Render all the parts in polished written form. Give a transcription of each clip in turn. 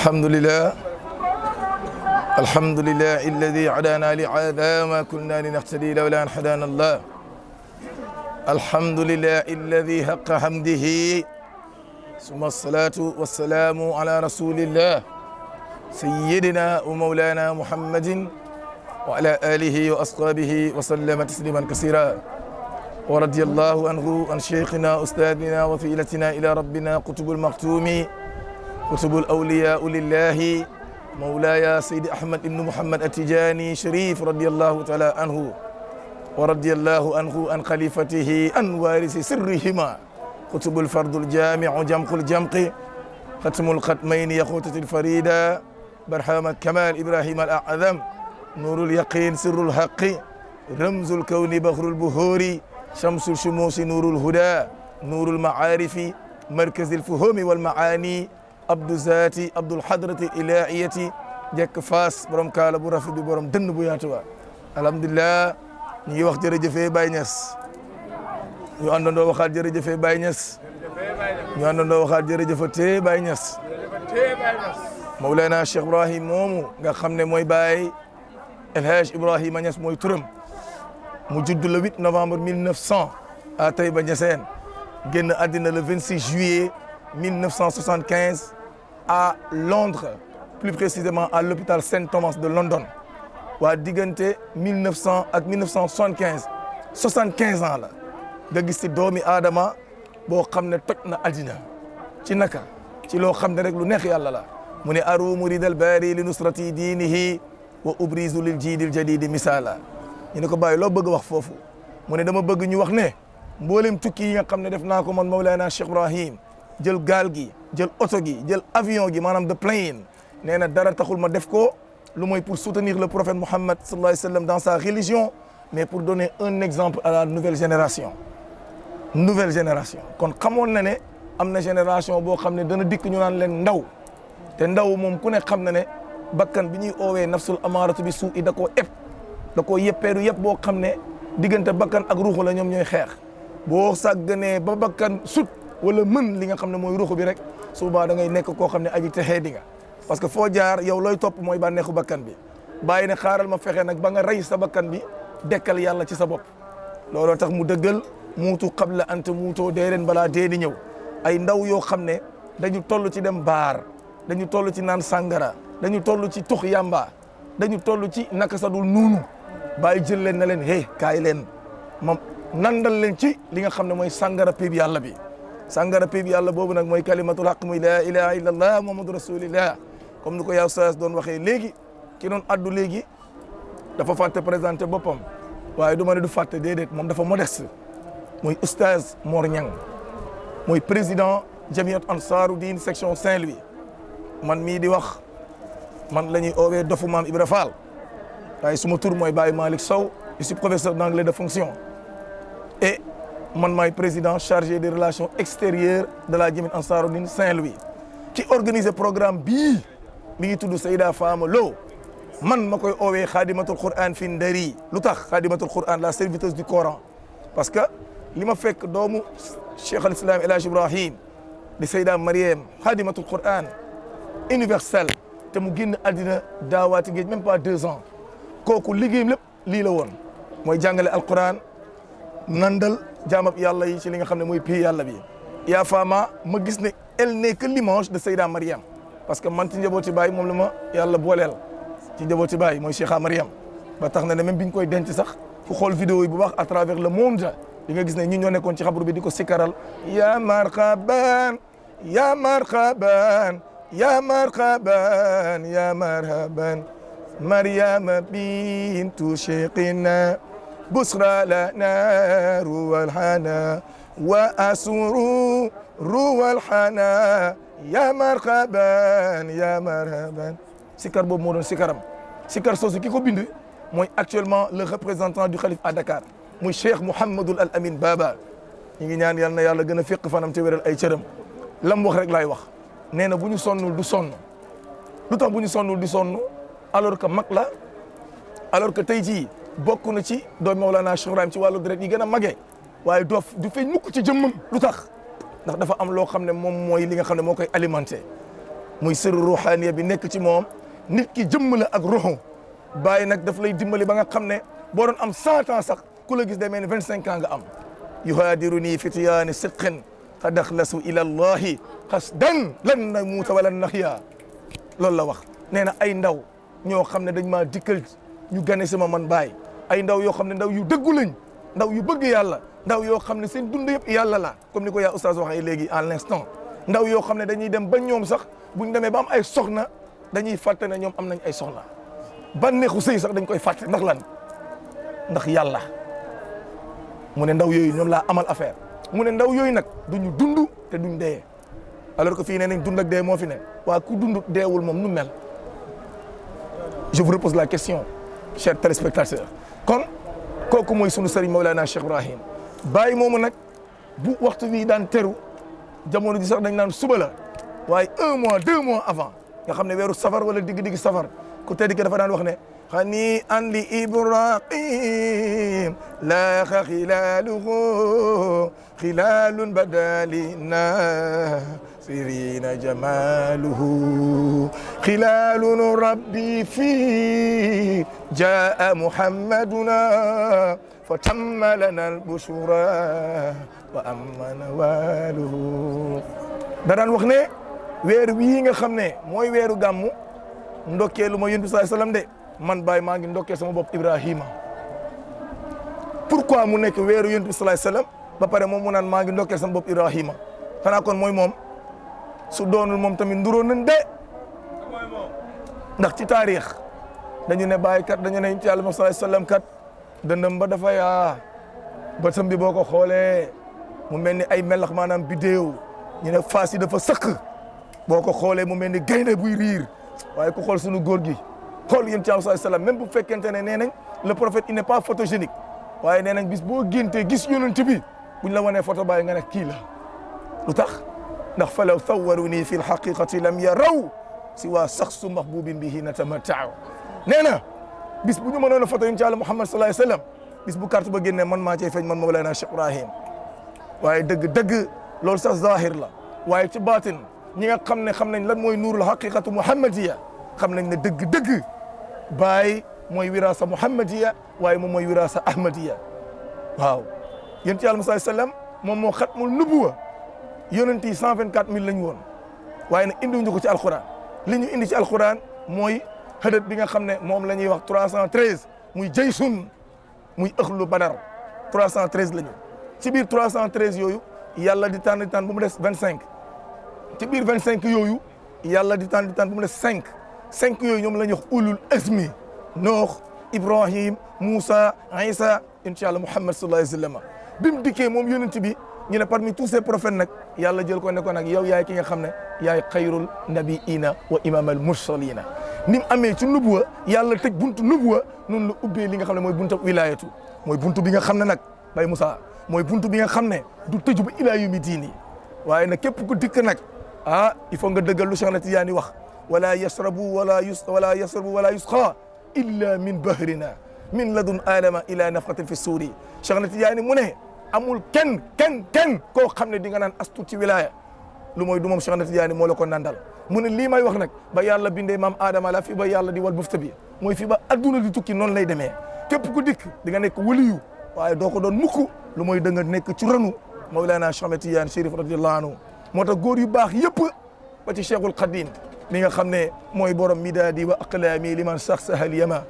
الحمد لله الذي هدانا لهذا ما كنا لنهتدي لولا أن هدانا الله. الحمد لله الذي حق حمده ثم الصلاة والسلام على رسول الله سيدنا ومولانا محمد وعلى آله وأصحابه وسلم تسليما كثيرا. ورضي الله عنه عن شيخنا أستاذنا وفيلتنا إلى ربنا قطب المختوم قطب الأولياء لله مولاي سيد أحمد بن محمد التجاني شريف رضي الله تعالى عنه ورضي الله عنه عن خليفته عن وارث سرهما قطب الفرد الجامع جمق الجمق ختم الختمين يخوتة الفريدة برحام الكمال إبراهيم الأعظم نور اليقين سر الحق رمز الكون بحر البهور شمس الشموس نور الهدى نور المعارف مركز الفهوم والمعاني abdou zati abdoul hadrati ilahiyati jekk Fass borom kaala bu rafet bi borom dënn bu yaatu wa alhamdulilah ñu ngi wax jërëjëfee Baye Niass ñu àndandoo waxaat jërëjëfee Baye Niass ñu àndandoo waxaat jërëjëfatee Baye Niass Mawlana Cheikh Ibrahim moomu nga xam ne mooy Baye El Hadj Ibrahima Niass mooy turam mu judd le 8 novembre 1900 à Taïba Niassène génn àddina le 26 juillet 1975 à Londres, plus précisément à l'hôpital Saint Thomas de London. waa diggante 1900 ak 1975 75 ans la nga gis ci doomi aadama boo xam ne toj na àddina ci naka ci loo xam ne rek lu neex yàlla la mu ne aru muridal baari li nusrati diinihi wa ubrizu lil jiidil jadidi misala ñu ne ko bàyyi loo bëgg wax foofu mu ne dama bëgg ñu wax ne mboolem tukki yi nga xam ne def naa ko man Mawlana Cheikh Ibrahim jël gaal gi jël oto gi jël avion gi maanaam de plane nee na dara taxul ma def ko lu mooy pour soutenir le prophète Mohammed sallallahu alayhi wa sallam dans sa religion mais pour donner un exemple à la nouvelle génération kon xamoon na ne am na génération boo xam ne dana dikk ñu naan leen ndaw te ndaw moom ku ne xam na ne bakkan bi ñuy oowee nafsul amaaratu bi suu i da koo yëppeeru yëpp boo xam ne diggante bakkan ak ruuxu la ñoom ñooy xeex boo sàgganee ba bakkan sut wala mën li nga xam ne mooy ruuxu bi rek suba da ngay nekk koo xam ne aji texee di nga parce que foo jaar yow looy topp mooy bànneexu bakkan bi bàyyi ne xaaral ma fexe nag ba nga rey sa bakkan bi dekkal yàlla ci sa bopp looloo tax mu dëggal muutu qabla an tamuutoo dee leen balaa dee di ñëw ay ndaw yoo xam ne dañu toll ci dem baar dañu toll ci naan sàngara dañu toll ci tux yamba dañu toll ci naka sa dul nuunu bàyyi jël leen na leen hey kaay leen moom nandal leen ci li nga xam ne mooy sàngara péeb yàlla bi sàngara péeb yàlla boobu nag mooy kalimatul haq muy la ilaha illallah muhammadu rasulillah comme ni ko yaa Oustaz doon waxee léegi ki doon addu léegi dafa fàtte présenté boppam waaye du ma ne du fàtte déedéet moom dafa modeste muy Oustaz Mor Niang muy président Jamiat Ansaaru Diin section Saint-Louis man mii di wax man la ñuy oowee dofu maam Ibra Fall waaye suma tur mooy Baye Malick Sow je suis professeur d'anglais de fonction et man maay président chargé des relations extérieures de la Jamiat Ansaaru-Din Saint-Louis ki organisé programme bii mi ngi tudd Seyda Fama Lo man ma koy oowee Khadimatul Quran fi Ndari lu tax Khadimatul Quran la serviteuse du Coran parce que li ma fekk doomu Cheikh al Islam El Hadj Ibrahim di Seyda Mariam Khadimatul Quran universel te mu génn àddina daawaati géej même pas 2 ans kooku liggéeyam lépp lii la woon mooy jàngale Alquran nandal jaamab yàlla yi ci li nga xam ne mooy pays yàlla bi yaa Fama ma gis ne elle n'est que l'image de Seyda Mariam parce que man ci njabooti baay moom la ma yàlla booleel ci njabooti baay mooy Cheikha Mariam ba tax na ne même biñ koy denc sax fu xool vidéo yi bu baax à travers le monde di nga gis ne ñi ñoo nekkoon ci xabru bi di ko sikaral ya marhaban ya marhaban ya marhaban ya marhaban Mariama bintu Cheikhina busra lana ruwal hana wa asuru ruwal hana ya marhaban ya marhaban sikar boobu moo doon sikaram sikar soosu ki ko bind mooy actuellement le représentant du khalife à Dakar muy Cheikh Mouhamadul Al Amin Baba ñu ngi ñaan yal na yàlla gën a fekk fanam te wéral ay cëram lam wax rek laay wax nee na bu ñu sonnul du sonn lu tax bu ñu sonnul di sonn alors que mag la alors que tey jii bokk na ci doom Mawlana Cheikh Ibrahim ci wàllu deret yi gën a magee waaye du feeñ mukk ci jëmmam lu tax ndax dafa am loo xam ne moom mooy li nga xam ne moo koy alimenté muy sirru ruhaniya bi nekk ci moom nit ki jëmm la ak roxo bàyyi nag daf lay dimbali ba nga xam ne boo doon am 100 ans sax ku la gis day mel ni 25 ans nga am yuhaadiruni fityaani sidqin qad axlasu ila allahi xasdan lan namuuta wala naxya loolu la wax nee na ay ndaw ñoo xam ne dañ maa dikkal ñu gane sama man baay ay ndaw yoo xam ne ndaw yu dëggu lañ ndaw yu bëgg yàlla ndaw yoo xam ne seen dund yëpp yàlla la comme ni ko yaa oustaz waxee léegi à l'instant ndaw yoo xam ne dañuy dem ba ñoom sax buñ demee ba am ay soxna dañuy fàtte ne ñoom am nañ ay soxna bànneexu sëy sax dañ koy fàtte ndax lan ndax yàlla mu ne ndaw yooyu ñoom laa amal affaire mu ne ndaw yooyu nag duñu dund te duñ dee alors que fii nee nañ dund ak dee moo fi ne waa ku dund deewul moom nu mel je vous repose la question chers téléspectateurs kon kooku mooy sunu sëriñ Mawlana Cheikh Ibrahim Baye moomu nag bu waxtu bi daan teru jamono ji sax dañ naan suba la waaye 1 mois 2 mois avant nga xam ne weeru safar wala digg-digg safar ku tedd ki dafa daan wax ne xani an li Ibrahim laaxa xilaaluhu xilaalun badalina sirina jamaluhu xilaalun rabbi fi jaa muhammaduna fa tamma lana albushra wa amma nawaluhu da daan wax ne weer wii nga xam ne mooy weeru gàmmu ndokkeelu ma yonent bi sallallahu alayhi wasallam de man Baye maa ngi ndokkee sama bopp Ibrahima pourquoi mu nekk weeru yonent bi sallallahu alayhi wasallam ba pare moom mu naan maa ngi ndokkee sama bopp Ibrahima xanaa kon mooy moom su doonul moom tamit nduróo nañ de ndax ci taarix dañu ne Baye kat dañu ne yonent Yàlla sallallahu alayhi wasallam kat dëndëm ba dafa yaa bëtam bi boo ko xoolee mu mel ni ay melax maanaam bidéew ñu ne faas yi dafa sëq boo ko xoolee mu mel ni gaynde buy riir waaye ku xool sunu góor gi xool yonent Yàlla sallallahu alayhi wasallam même bu fekkente ne nee nañ le prophète il n'est pas photogénique waaye nee nañ bis boo géntee gis yonent bi buñ la wanee photo Baye nga ne kii la lu tax ndax falaw sawwaruni fi lxaqiqati lam yaraw si waa saxsu mahbubin bihi natamatta'u nee na bis bu ñu mënoon a photo yonent Yàlla Muhammad sallallahu alayhi wasallam bis bu carte ba génnee man maa cay feeñ man Mawlana Cheikh Ibrahim waaye dëgg loolu sax zahir la waaye ci baatin ñi nga xam ne xam nañ lan mooy nuurul haqiqatu muhammadiya xam nañ ne dëgg Baye mooy wirasa muhammadiya waaye moom mooy wirasa ahmadiya waaw yonent Yàlla sallallahu alayhi wasallam moom moo xatmul nubuwa yonent yi 124000 lañu woon waaye nag indiwuñu ko ci alquran li ñu indi ci alquran mooy xëdët bi nga xam ne moom la ñuy wax 313 muy jaysun muy ëxlu badar 313 la ñu ci biir 313 yooyu yàlla di tànn ba mu des 25 ci biir 25 yooyu yàlla di tànn ba mu des 5 yooyu ñoom la ñuy wax ulul azmi Noox Ibrahim Moussa Isa incha allah Muhammad sallallahu alayhi wa sallam bi mu dikkee moom yonent bi ñu ne parmi tous ces prophètes nag yàlla jël ko ne ko nag yow yaay ki nga xam ne yaay xayrul nabiina wa imamal mursalina ni mu amee ci nubuwa yàlla tëj buntu nubuwa noonu la ubbee li nga xam ne mooy buntu wilayatu mooy buntu bi nga xam ne nag Baye Moussa mooy buntu bi nga xam ne du tëju ba ilaa yawmi diini waaye nag képp ku dikk nag il faut nga dëggal lu Cheikh na Tidiane wax wala yasrabu wala yusqa illa min bahrina min ladun adama ila nafqatin fi suuri Cheikh na Tidiane mu ne amul kenn koo xam ne di nga naan astu ci wilaya lu mooy du moom Cheikh na Tidiane moo la ko nandal mu ne lii may wax nag ba yàlla bindee maam Adama la fi ba yàlla di wal bufta bi mooy fi ba adduna di tukki noonu lay demee képp ku dikk di nga nekk waliyu waaye doo ko doon mukk lu mooy da nga nekk ci ranu Mawlana Cheikh Ahmed Tidiane Chérif radiyallahu anhu moo tax góor yu baax yëpp ba ci Cheikhul Khadim mi nga xam ne mooy borom midaadi wa aqlaami liman sax sahal yama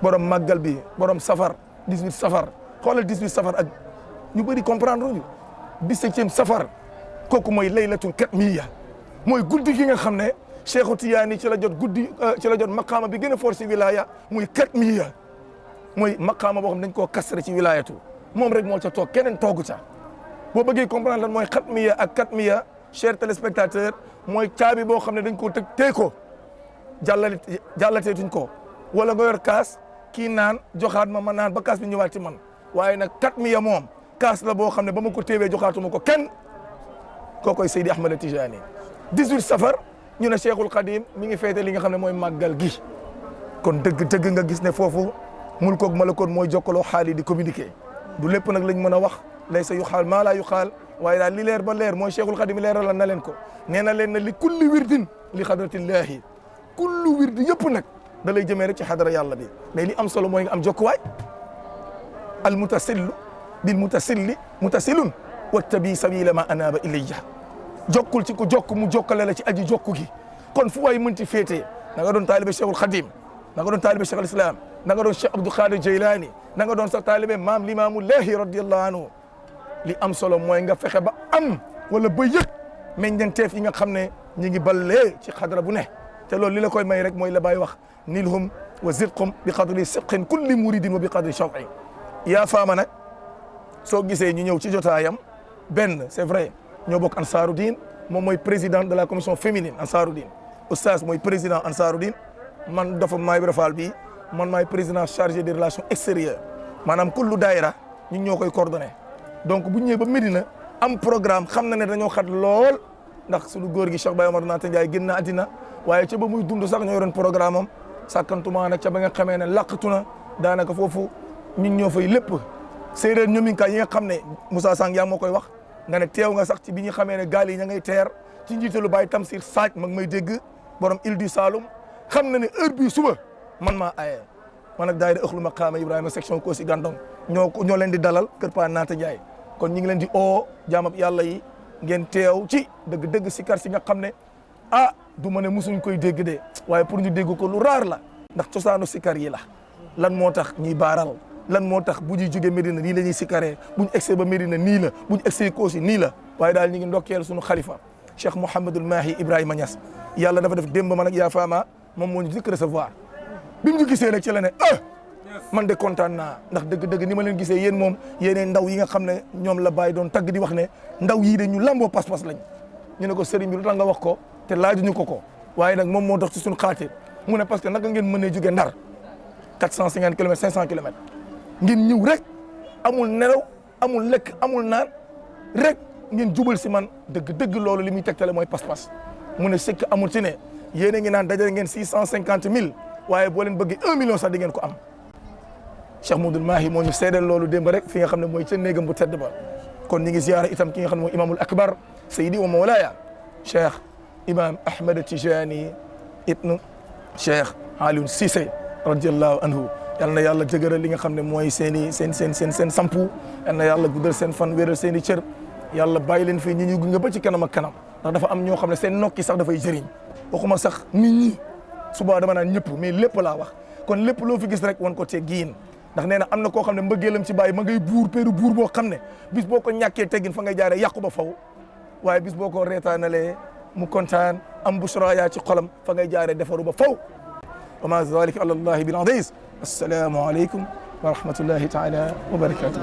borom màggal bi borom safar 18 safar xoolal 18 safar ak ñu bëri comprendre ñu 17e safar kooku mooy laylatul katmiya mooy guddi gi nga xam ne Cheikhu Tidiane ci la jot maqaama bi gën a force ci wilaya muy katmiya mooy maqaama boo xam dañ koo kasre ci wilayatu moom rek moo ca toog keneen toogu ca boo bëggee comprendre lan mooy xatmiya ak katmiya chers téléspectateurs mooy caabi boo xam ne dañ koo tëj tee ko jàllateetuñ ko wala nga yor kaas kii naan joxaat ma naan ba kaas bi ñëwaat ci man waaye nag katmiya moom kaas la boo xam ne ba ma ko téewee joxaatuma ko kenn kookoy Seydi Ahmad Tijani 18 safar ñu ne Cheikhul Khadim mi ngi feete li nga xam ne mooy màggal gi kon dëgg nga gis ne foofu mulkoog malakoot mooy jokkaloo xaal yi di communiquer du lépp nag lañ mën a wax laysa yu xaal maa laa yu xaal waaye daal li leer ba leer mooy Cheikhul Khadim leeral na leen ko nee na leen ne li kulli wirdin li xadratillahi kullu wirdi yëpp nag da lay jëmee rek ci xadara yàlla bi mais li am solo mooy nga am jokkuwaay al mutasillu bil mutasilli mutasilun wattabi sabila ma anaba ilayya jokkul ci ku jokk mu jokkale la ci aji jokku gi kon fu waay mënti féetee na nga doon taalibe Cheikhul Khadim na nga doon taalibe Cheikh al Islam na nga doon Cheikh Abdou Khadir Jaylani na nga doon sax taalibe maam Limaamullahi radiyallahu anhu li am solo mooy nga fexe ba am wala ba yëg meññeenteef yi nga xam ne ñi ngi ballee ci xadra bu ne te loolu li la koy may rek mooy la Baay wax nilhum wa zidqum bi qadri sidqin kulli muridin wa bi qadri shawqi yaa faama nag soo gisee ñu ñëw ci jotaayam benn c'est vrai ñoo bokk Ansaarud-Din moom mooy président de la commission féminine Ansaarud-Din oustaz mooy président Ansaarud-Din man dafa maay rafal bi man maay président chargé des relations extérieures maanaam kullu daayira ñun ñoo koy coordonné donc bu ñëwee ba Médina am programme xam na ne dañoo xat lool ndax suñu góor gi Cheikh Baye Omar Naata Ndiaye génn na àddina waaye ca ba muy dund sax ñoo yoroon programme am sàkkantuma nag ca ba nga xamee ne làqatu na daanaka foofu ñun ñoo fay lépp séeréer ñominka yi nga xam ne Moussa Sang yaa moo koy wax nga ne teew nga sax ci bi ñu xamee ne gaal yi ña ngay teer ci njiitalu Baye Tamsir Saaj mag may dégg borom Île du Saloum xam na ne heure bii suba man maa aye man nag daayira ëxlu maqaama Ibrahima section Kosi Gandon ñoo leen di dalal kër Pa Naata Ndiaye kon ñu ngi leen di oo jaamab yàlla yi ngeen teew ci dëgg-dëgg sikar si nga xam ne du ma ne musuñ koy dégg de waaye pour ñu dégg ko lu raar la ndax cosaanu sikar yi la lan moo tax ñuy baaral lan moo tax bu ñuy jógee Médina nii la ñuy sikaree bu ñu egsee ba Médina nii la bu ñu egsee Kosi nii la waaye daal ñu ngi ndokkeel suñu xalifa Cheikh Mouhamadul Mahi Ibrahima Niass yàlla dafa def démb man ak yaa faama moom moo ñu njëkk recevoir bi mu ñu gisee rek ci la ne man de kontaan naa ndax dëgg-dëgg ni ma leen gisee yéen moom yéeneen ndaw yi nga xam ne ñoom la Baye doon tagg di wax ne ndaw yii de ñu lamboo pas-pas lañ ñu ne ko sëriñ bi lu tax nga wax ko te laajuñu ko waaye nag moom moo dox ci suñu xaatir mu ne parce que naka ngeen mënee jóge Ndar 450 kilomètres 500 kilomètres ngeen ñëw rek amul nelaw amul lekk amul naan rek ngeen jubal si man dëgg loolu li muy tegtale mooy pas-pas mu ne sëkk amul ci ne yéen a ngi naan dajale ngeen 650 000 waaye boo leen bëggee 1 million sax di ngeen ko am Cheikh Mouhamadoul Mahi moo ñu seedeel loolu démb rek fi nga xam ne mooy ca néegam bu tedd ba kon ñi ngi ziyaara itam ki nga xam ne mooy imamul akbar sayidi wa mawlaaya Cheikh imam Ahmed Tijani ibnu Cheikh Alioune Cissé radiallahu anhu yal na yàlla jëgëral li nga xam ne mooy seen sampu yal na yàlla guddal seen fan wéeral seen i cër yàlla bàyyi leen fii ñi ñu gunge ba ci kanam ak kanam ndax dafa am ñoo xam ne seen nokki sax dafay jëriñ waxuma sax nit ñi suba dama naan ñëpp mais lépp laa wax kon lépp loo fi gis rek wan ko teggiin ndax nee na am na koo xam ne mbëggeelam ci bàyyi ma ngay péeru buur boo xam ne bis boo ko ñàkkee teggin fa ngay jaaree yàqu ba faw waaye bis boo ko reetaanalee mu kontaan am bushra yaa ci xolam fa ngay jaaree defaru ba faw wa ma zalika ala allahi bil aziz assalaamu aleykum wa rahmatullahi taala wa barakatuh